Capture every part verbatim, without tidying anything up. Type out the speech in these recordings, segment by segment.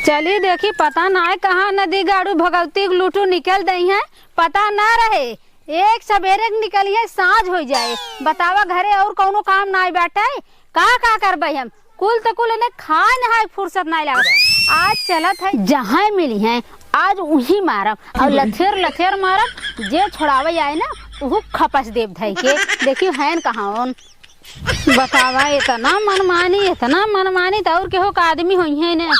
चली देखी, पता नाय कहाँ नदी गाड़ू भगवती के लूटू निकल दई हैं, पता ना रहे। एक सबेरे के निकली है, साँझ होइ जाए। बतावा, घरे और कौनो काम नाय बाटे, का का करबे हम? कुल त कुल इन्हें खाए नहाए फुर्सत नाय लागत। आज चलत है, जहाँ मिली हैं, आज उही मारब और लथेर लथेर मारब। जे छोड़ावे आए ना, उहू खपस देब धई के। देखियो हैन कहाँ उन। बतावा, इतना मनमानी, इतना मनमानी, त और केहू का आदमी होइहैं ने।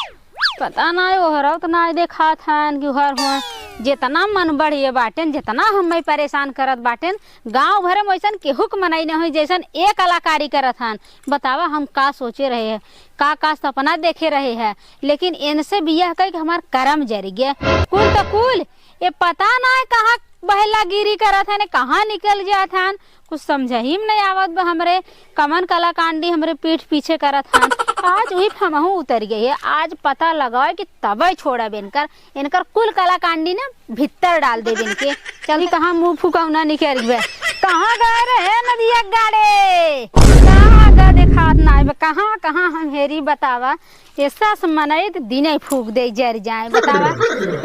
पता नाय, ओहरौ त नाय देखात हन कि ओहर हों। जितना मन बढ़िए बाटेन, जितना हमें परेशान करत बाटेन, गाँव भरे में वैसन केहू के मनई न होई, जैसन ए कलाकारी करत हन। बतावा, हम का सोचे रहे हैं, का का सपना देखे रहे हैं, लेकिन इनसे बियाह कई के हमार करम जरि गया। कुल त कुल, ये पता नाय कहाँ बहेलागिरी करत हन, कहाँ निकल जात हन, कुछ समझही में नहीं आवत बा हमरे, कमन कलाकांडी हमरे पीठ पीछे करत हन। आज उही हमहू उतर गई है, आज पता लगावे कि तबे छोड़ब इनकर, इनकर कुल कलाकांडी ना भीतर डाल देब इनके। चल, कहाँ मुँह फुकौना निकल गए, कहाँ गए रहे नदिया गाड़े, कहाँ गए देखात नाय बा, कहाँ कहाँ हम हेरी बतावा। ऐसा से मनई त दिने फूक दे, जर जाए। बतावा,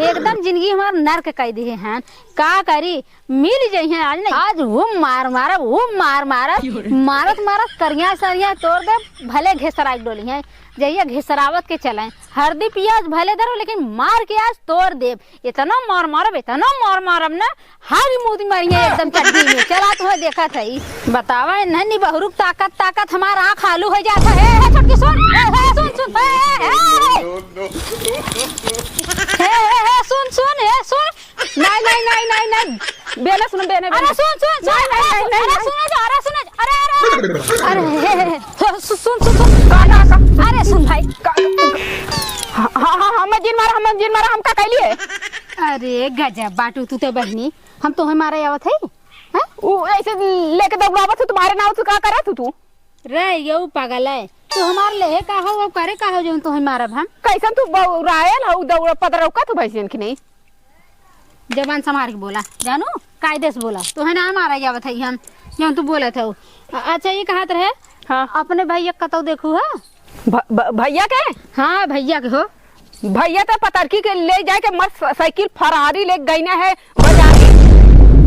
एकदम जिंदगी हमार नर्क कई दिहे हैं। का करी, मिल जइहें आज नहीं, आज वो मार मारब, वो मार मारब, मारत मारत करिया सरिया तोड़ दे, भले घेसराई डोली हैं। जइया घेसरावत के चले, हरदी पियाज भले धरो, लेकिन मार के आज तोड़ देब। इतना मार मारब, इतना मार मारब ना, हर मुदी मरिया एकदम चड्डी में। चला, तुहे देखत है। बतावा, इन्हें निबहुरुक ताकत, ताकत हमार आँख आलू हो जात है। ए, ए, छोटकी, सुन। ए, ए, सुन, सुन। ए, ए, ए, ए। ए, ए, ए, सुन, सुन, ए, सुन। नहीं, नहीं, नहीं, नहीं, नहीं। बेना सुन, बेना, अरे बेना। सुन, सुन, सुन। नहीं, नहीं, अरे नहीं, सुन, नहीं, अरे नहीं। सुन, अरे सुन, अरे, अरे, अरे, अरे, सु-, सुन, सुन, सुन। का, का, का? अरे सुन भाई। का, का, हाँ, हाँ, हाँ, हम जिन मारा, हम जिन मारा, हम का कैली है? अरे गजब बाटू तू तो बहिनी, हम तोहे मारे आवत है, हैं? उ ऐसे लेके दौड़ावत हो, तुम्हारे नाव से का करत हो तू? रे, ये उ पागल है। तू हमार लेहे का हो, अब करे का हो, जौन तोहे मारब हम? कैसन तू बौरायल हो, दौड़ पदरौका तू भैंसियन की नहीं? जबान संभार के बोला, जानू, कायदे से बोला। तोहे ना मारा जावत है हम, जौन तू बोलत हो। अ-, अच्छा, ये कहत रहे, हाँ। अपने भैया के कतौ देखू है? भ-, भ-, भैया के? हाँ, भैया के हो। भैया तो पतरकी के ले जाए के मस्त साइकिल फरारी ले गईने है बजा के।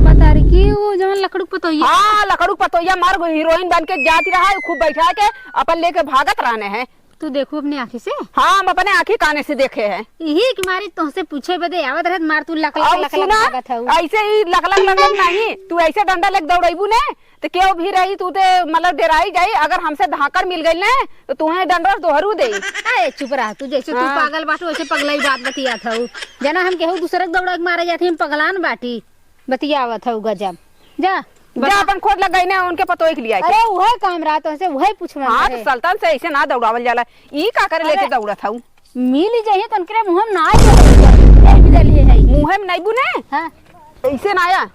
पतरकी वो जवन लकड़ू के पतोहिया? हाँ, लकड़ू के पतोहिया मार हीरोइन बन के जाती रहा है, खूब बैठा के अपन लेके भागत रहने हैं। तू देखू अपने आँखी से? हाँ, हम अपने आँखी काने से देखे हैं। यही के मारी तोहसे पूछे बदे आवत रहत, मार तू लक लक अब लक लक सुना, भागत हऊ। ऐसे ही लक लक लक लक नहीं, तू ऐसे डंडा लेके दौड़ैबू ने, तो केहू भी रही, तू ते मतलब डेराई जाई। अगर हमसे धाकड़ मिल गइल ने, तो तुहे डंडा दोहरू दे। ए, चुप रह तू, जैसे तू हाँ। पागल बाटू, वैसे पगलाई बात बतियात हऊ। जना हम केहू दूसरे के दौड़ा के मारे जाती, हम पगलान बाटी, बतियावत हऊ गजब। जा, जा बता। अपन खोज लगाई ने, उनके पतोई के लिए आई। अरे, उहे काम रहा तोहसे, उहे पूछवन हाँ, रहे। तो सल्तन से ऐसे ना दौड़ावल जाला। ई का करे अरे, लेके दौड़त हऊ? मिल जाइए तो उनके मुँह में ना आए, नहीं मिलल है, है। मुँह में नहीं बुने? हाँ। ऐसे ना आया।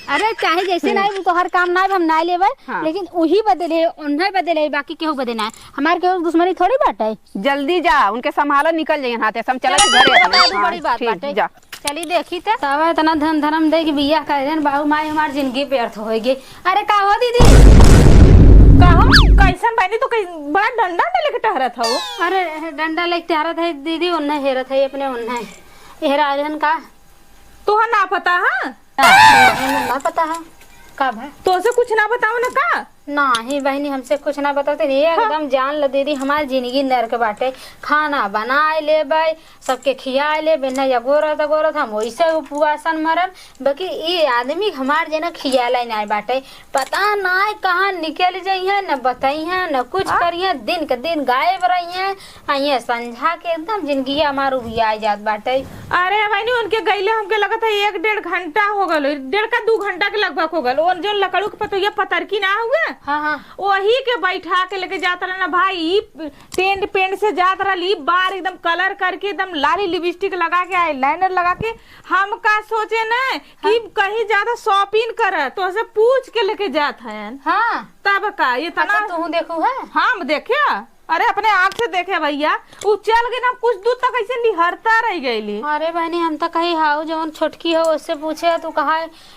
अरे, चाहे जैसे हम्म। ना आए, वो तो हर काम ना आए, हम ना लेवे, हाँ। लेकिन वही बदले, उन्हें बदले, बाकी केहू बदले ना। हमार केहू दुश्मनी थोड़ी बाटे। जल्दी जा, उनके संभाला, निकल जाइए हाथे से, हम चलत चलो, घरे चलो, अपने। बता दू, हाँ, बड़ी बात ठीक, बाटे। जा। चली देखी त। तब इतना धन धर्म दे के बियाह कर देन, बाबू माई हमार जिंदगी व्यर्थ होई गई। अरे का हो दीदी? का हो? कैसन बहनी, तू कहीं बड़ा डंडा में लेके टहरत हो? अरे डंडा लेके टहरत है दीदी, उन्हें हेरत है अपने, उन्हें हेरा रहन का? तोहर ना पता है? ना पता है। का भा? तोसे कुछ ना बताओ ना का? नाही बहिनी, हमसे कुछ ना बताते। ये हाँ। एकदम जान ल दीदी, हमार जिंदगी नरक बाटे। खाना बनाए लेबै, सबके खियाए लेबै, न अगोरत अगोरत हम वैसे उपवासन मरन। बाकी ये आदमी हमार जना खियाला ही नाय बाटे। पता नाय कहाँ निकल जइहें, न बतइहें, न कुछ हाँ। करिहें, दिन के दिन गायब रहिहें। आ ये संझा के एकदम जिंदगी हमार उबियाए जात बाटे। अरे बहिनी, उनके गईले हमके लगत है एक डेढ़ घंटा हो गलो, डेढ़ का दू घंटा के लगभग हो गलो। उन जो लकड़ू के पतोहिया पतरकी ना हुए, हाँ, हाँ। वही के बैठा के लेके जात रहना भाई। ई टेंट पेंट से जात रहल, ई बार एकदम कलर करके, एकदम लाली लिपस्टिक लगा के, eyeliner लगा के। हम का सोचे न कि हाँ। कहीं ज्यादा shopping कर, तोहसे पूछ के लेके जात है। हाँ। तब का इतना अच्छा, तू देखू है? हम देखे। अरे अपने आँख से देखे भैया, उ चल गए ना, कुछ दूर तक ऐसे हरता रह गईली। अरे बहनी, हम तो कही हाउ जवन छोटकी हो उससे पूछे, तू कहा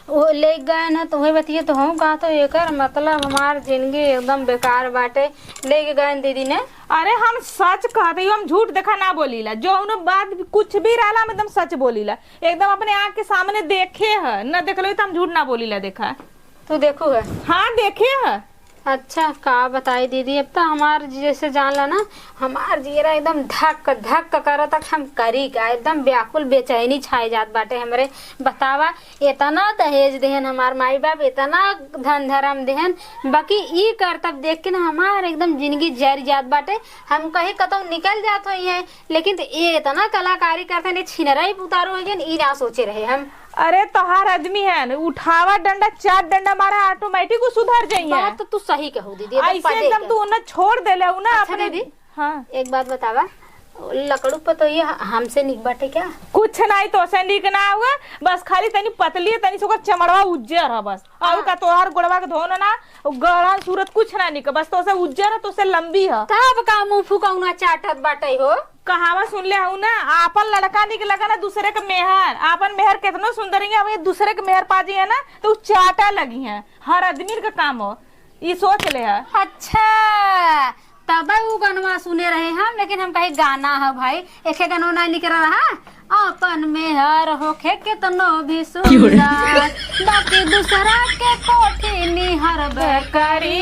वो ले गए न, तो वही बतिये तो हम कहा, तो एकर मतलब हमार जिंदगी एकदम बेकार बाटे। ले के गए न दीदी ने। अरे हम सच कहते ही, हम झूठ देखा ना बोलीला, जौन बात कुछ भी रहला हम एकदम सच बोलीला, एकदम अपने आँख के सामने देखे है, न देखले तो हम झूठ ना बोलीला। देखा तू देखू है? हाँ देखे है। अच्छा, का बताई दीदी, अब तो हमार जैसे जान ला ना, हमार जियरा एकदम धक धक करत कि हम करी का, एकदम व्याकुल बेचैनी छाए जात बाटे हमरे। बतावा, इतना दहेज देहन हमार माई बाप, इतना धन धर्म देहन, बाकी ई करतब देख के ना हमार एकदम जिंदगी जर जात बाटे। हम कहीं कतौ निकल जात होई है, लेकिन तो ये इतना कलाकारी करते ने, छिनरा ही पुतारो हो गए, ई ना सोचे रहे हम। अरे तोहार आदमी है न, उठावा डंडा, चार डंडा मारा, automatic उ सुधर जाइए। बात तो तू सही कहू दीदी, एकदम ऐसे पदे एकदम के। तू उन्हें छोड़ देले हूँ ना अच्छा अपने। दीदी, हाँ। एक बात बतावा, लकड़ू पर तो ये हमसे निक बाटे क्या? कुछ नहीं, तोसे निक ना हुआ, बस खाली तनी पतली है, तनी से ओकर चमड़वा उज्जर है बस। और हाँ। का तोहार गोड़वा के धोन ना, गढ़न सूरत कुछ ना निक, बस तोसे उज्जर है, तोसे लंबी है। तब का मुंह फुकौना चाटत बाटे हो? कहावा सुन ले हूँ ना, आपन लड़का निक लगा ना दूसरे के मेहर। आपन मेहर कितनो सुंदर ही है, अब ये दूसरे के मेहर पा जी है ना, तो उ चाटा लगी है। हर आदमी का काम हो, ये सोच ले है। अच्छा, तब उ गनवा सुने रहे हम, लेकिन हम कहे गाना है भाई, एके गनवा ना निकल रहा। अपन मेहर होखे केतनो भी सुंदर, बाकी दूसरा के कोठी निहर बेकारी।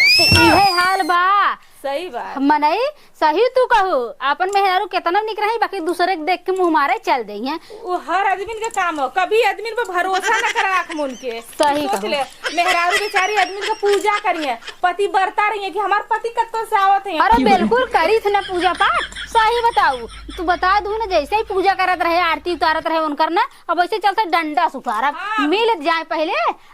तो इहे हाल बा। सही बात। मनई, सही तू कहू, अपन मेहरारू केतना निक रही, बाकी दूसरे के देख के मुंह मारे चल देई हैं। वो हर आदमी के काम हो, कभी आदमी पर भरोसा न करा आँख मून के। सही सोच कहू। ले, मेहरारू बेचारी आदमी के पूजा करी है, पति बरता रही है कि हमार पति कत्तो से आवत है। अरे बिल्कुल करी थे ना पूजा पाठ। सही बताऊ, तू बता दू ना, जैसे ही पूजा करत रहे, आरती उतारत रहे उनकर ना, अब ऐसे चलते डंडा से उतारब। हाँ। मिल जाए पहले,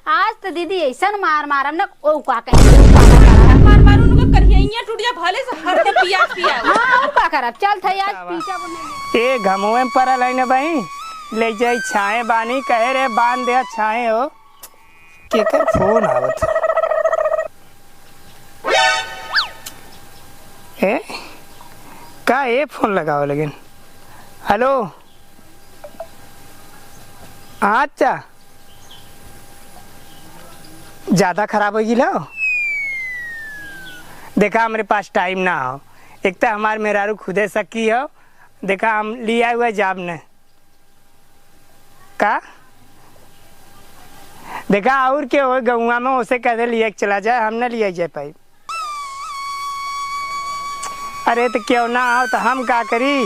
आज तो दीदी ऐसन मार मारब ना, ओ का कहीं, ओ का ना करब। मार मार उनको करिया टूट जा, भले से हर दे पिया पिया। हाँ, और का करब? चल थे आज पीछा बने। ए घमवे में पड़ल है ना भाई, ले जाई छाए बानी, कहे रे बांध दे छाए हो। केकर फोन आवत? ए, का ए फोन लगावे लगिन? हेलो, अच्छा, ज्यादा खराब हो गई हो? देखा, हमरे पास टाइम ना हो, एक तो हमार मेहरारू खुदे सकी हो, देखा, हम लिया हुआ जाब न। का? देखा, और के हो गौवा में, उसे कह दे लिया के चला जाए, हम ना लिया जाए पाई। अरे, तो क्यों ना आओ, तो हम का करी?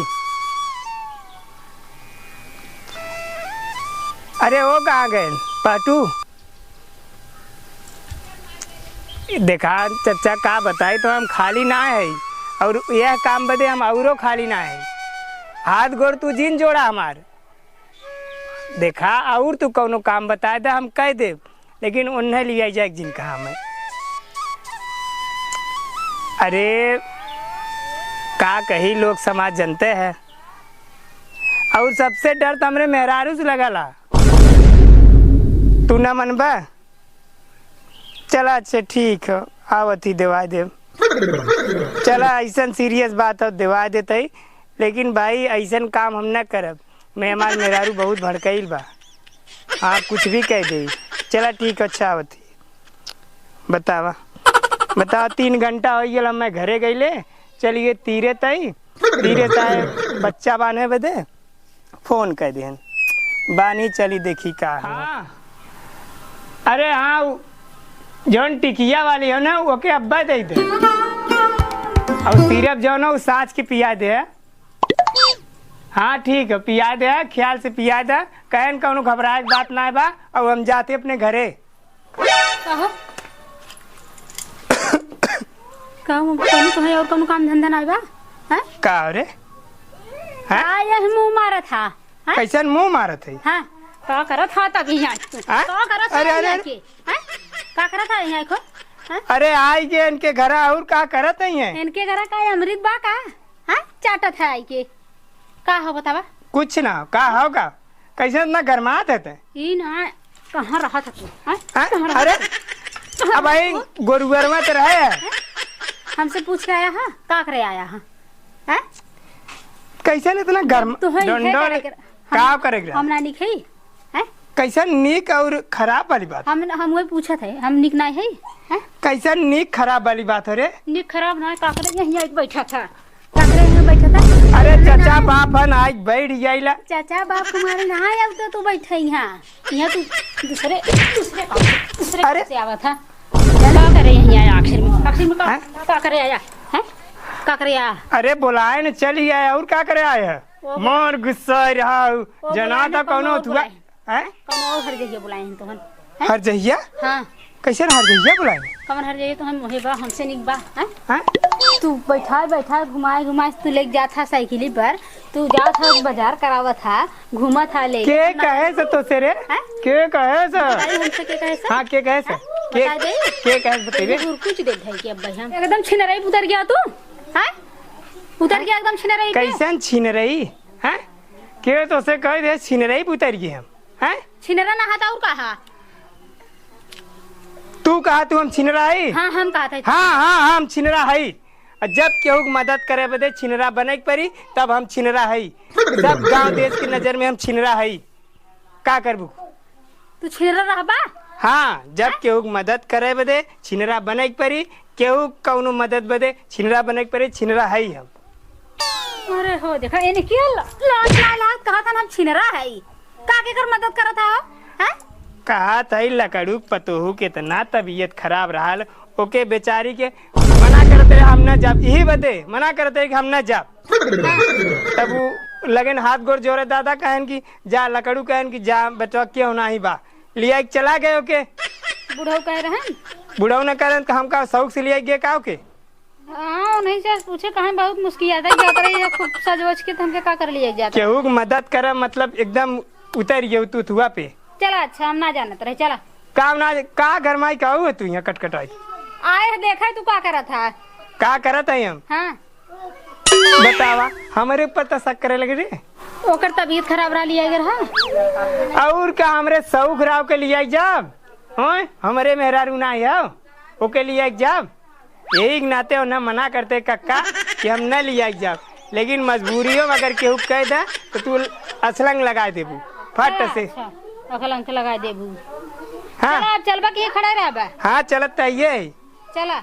अरे, वो कहाँ गए? पाटू? देखा चचा, का बताई, तो हम खाली ना है, और यह काम बदे हम औरो खाली ना है। हाथ गोड़ तू जिन जोड़ा हमार। देखा, और तू कौनो काम बताए दे, हम कह देब, लेकिन उन्हें लिया जाए जिन कहा मैं। अरे, का कही, लोग समाज जनते हैं, और सबसे डर तो हमरे मेहरारू से लगाला। तू ना मनबा? चला, अच्छा, ठीक है, आवत ही देवाय देब। चला, ऐसन सीरियस बात है, देवाय देते ही, लेकिन भाई, ऐसन काम हम ना करब। मैं, हमार मेहरारू बहुत भड़काइल बा, हाँ, कुछ भी कह दे। चला, ठीक है, अच्छा, आवत ही। बतावा, बतावा, तीन घंटा हो गया, मैं घरे गईले, चलिए तीरे तई, तीरे तई बच्चा बान्हे बदे। फोन कर दिहन, बानी चली देखी का है। हाँ। अरे हाँ, उ जौन टिकिया वाली हो ना, ओके अब्बा दे दे। और सिरप जौन हो, उ साँच के पिया दे। हाँ ठीक है, पिया दे, ख्याल से पिया दे। कहन कौनो घबराए के बात ना बा। और हम जाते अपने घरे। कहो। का, कौनो तुम्हें और कौनो काम धंधा ना बा? हैं? का हो रे? हैं? आ, यही मुंह मारत हा। हैं? कैसन मुंह मारत है? हाँ, का करत हा तब यहाँ? हाँ? का करत हा अरे, अरे, यहाँ अरे। के? हैं? का करत हा यहाँ को? हैं? अरे, आई के इनके घरा और का करत है ये? इनके घरा का अमृत बा का? हैं? चाटत है आई के। का हो बतावा? कुछ ना, का हो का? कैसे इतना गरमात है ते? ई ना, कहाँ रहत है तू? हैं? हैं? कहाँ रहत अरे, है? कहाँ अब रहत आई तू? गोरुअरवा ते रहे है। हैं? हमसे पूछ के आया हा? का करे आया हा? हैं? कैसन इतना गर्म तो है, है डंडा करे वाले के-, हम, का करे के हम रहा? ना निक है, हैं? कैसन निक और खराब वाली बात? हम, हम वही पूछत है, हम निक ना है, हैं? कैसन निक खराब वाली बात हो रे? निक खराब ना, का करे, यहीं आके बैठा था। का करे, यहीं बैठा था? अरे, चाचा बाप है ना, आके बैठ जाइला। चाचा बाप हमारे ना आए, अब तो तू बैठे यहाँ। यहाँ तू दूसरे, दूसरे काम, दूसरे अरे। काम से आवा था। का करे यहीं आया आखिर में? आखिर में का, हैं? का करे आया? हैं? का करे आया? अरे, बुलाए न चल ही आया, और का करे आया है? ओ, मोर गुस्सा रहा, ओ, जना बुलाए तो न, कौनो कौनो थुआ। बुलाए। हैं? कौनो और हर जगह बुलाए हैं तोहन। हैं? हर जहिया? हाँ। कैसे हर जहिया बुलाए? कौन हर जहिया? तो हम वही बा, हमसे निक बा, हैं? हैं? तू बैठा, बैठा, घुमाए, घुमाए, तू लेके जात हा साइकिली पर, तू जात हा बाजार करावत हा, घूमत हा ले। के कहे से तो से रे? हैं? के कहे से? बताई हमसे के कहे से? हाँ, के कहे से? हैं? के, बता दे। के कहे से बतेबे? तू कुछ देख है कि अब भाई हम एकदम छिनराई उतर गया तू, हैं? उतर गया एकदम छिनराई पे। कैसन छिनराई? हैं? के तो से कह दे छिनराई उतर गए हम, हैं? छिनरा ना हा तो और का हा? तू कहा तू हम छिनरा हई? हाँ, हम कहा था। हाँ, हाँ, हम छिनरा हई। आ जब केहू के मदद करे बदे छिनरा बने के पड़ी, तब हम छिनरा हई। सब गांव देश की नजर में हम छिनरा हई। का करबू? तू छिनरा रहबा? हाँ, जब केहू के मदद करे बदे छिनरा बने के पड़ी, केहू कौनो मदद बदे छिनरा बने के पड़ी, छिनरा हई हम। अरे हो, देखा, एने के ल-, लाज ना लाज, कहा था ना हम छिनरा हई। का केकर मदद करत हा, हैं? कहा था ई लकड़ू के पतोहू के इतना तबीयत खराब रहल, ओके बेचारी के मना करते रहे, हम ना जाब, यही बदे मना करते रहे कि हम ना जाब। तब वो लगन हाथ गोड़ जोड़े, दादा कहन कि जा, लकड़ू कहन कि जा बेटवा, केहू नाही बा, लिया के चला गए ओके। बुढ़ऊ कह रहन? बुढ़ऊ न कहन तो हम का शौक से लिया गए का ओके? हाँ, उन्हीं से पूछे कहाँ बहुत मुस्कियात है, जात रही है खूब सजवज के, तो हमके का कर लिया जाता? केहू के मदद करे, मतलब एकदम उतर गए तू थुआ पे। चला, अच्छा, हम ना जानत रहे, चला। काम ना, का घर माई का हुआ तू यहाँ कटकटाई? आए है, देखा तू का करत है। का करत है हम? हाँ। बतावा, हमरे ऊपर तो शक करे लगे रे। ओकर तबीयत खराब रहा, लिया गया रहा। और का, हमरे सौख राव के लिया जाब? होय, हमरे मेहरारू ना हो, ओके लिया जाब? यही के नाते उन्हें मना करते कक्का कि हम न लिया जाब, लेकिन मजबूरियों में अगर केहू कह दे तो तू असलंग लगा देबू फट से। अच्छा, असलंग लगा देबू। हाँ। चला, अब चलबा कि ये खड़ा रहबा? हाँ, चलत तो ये है। चला।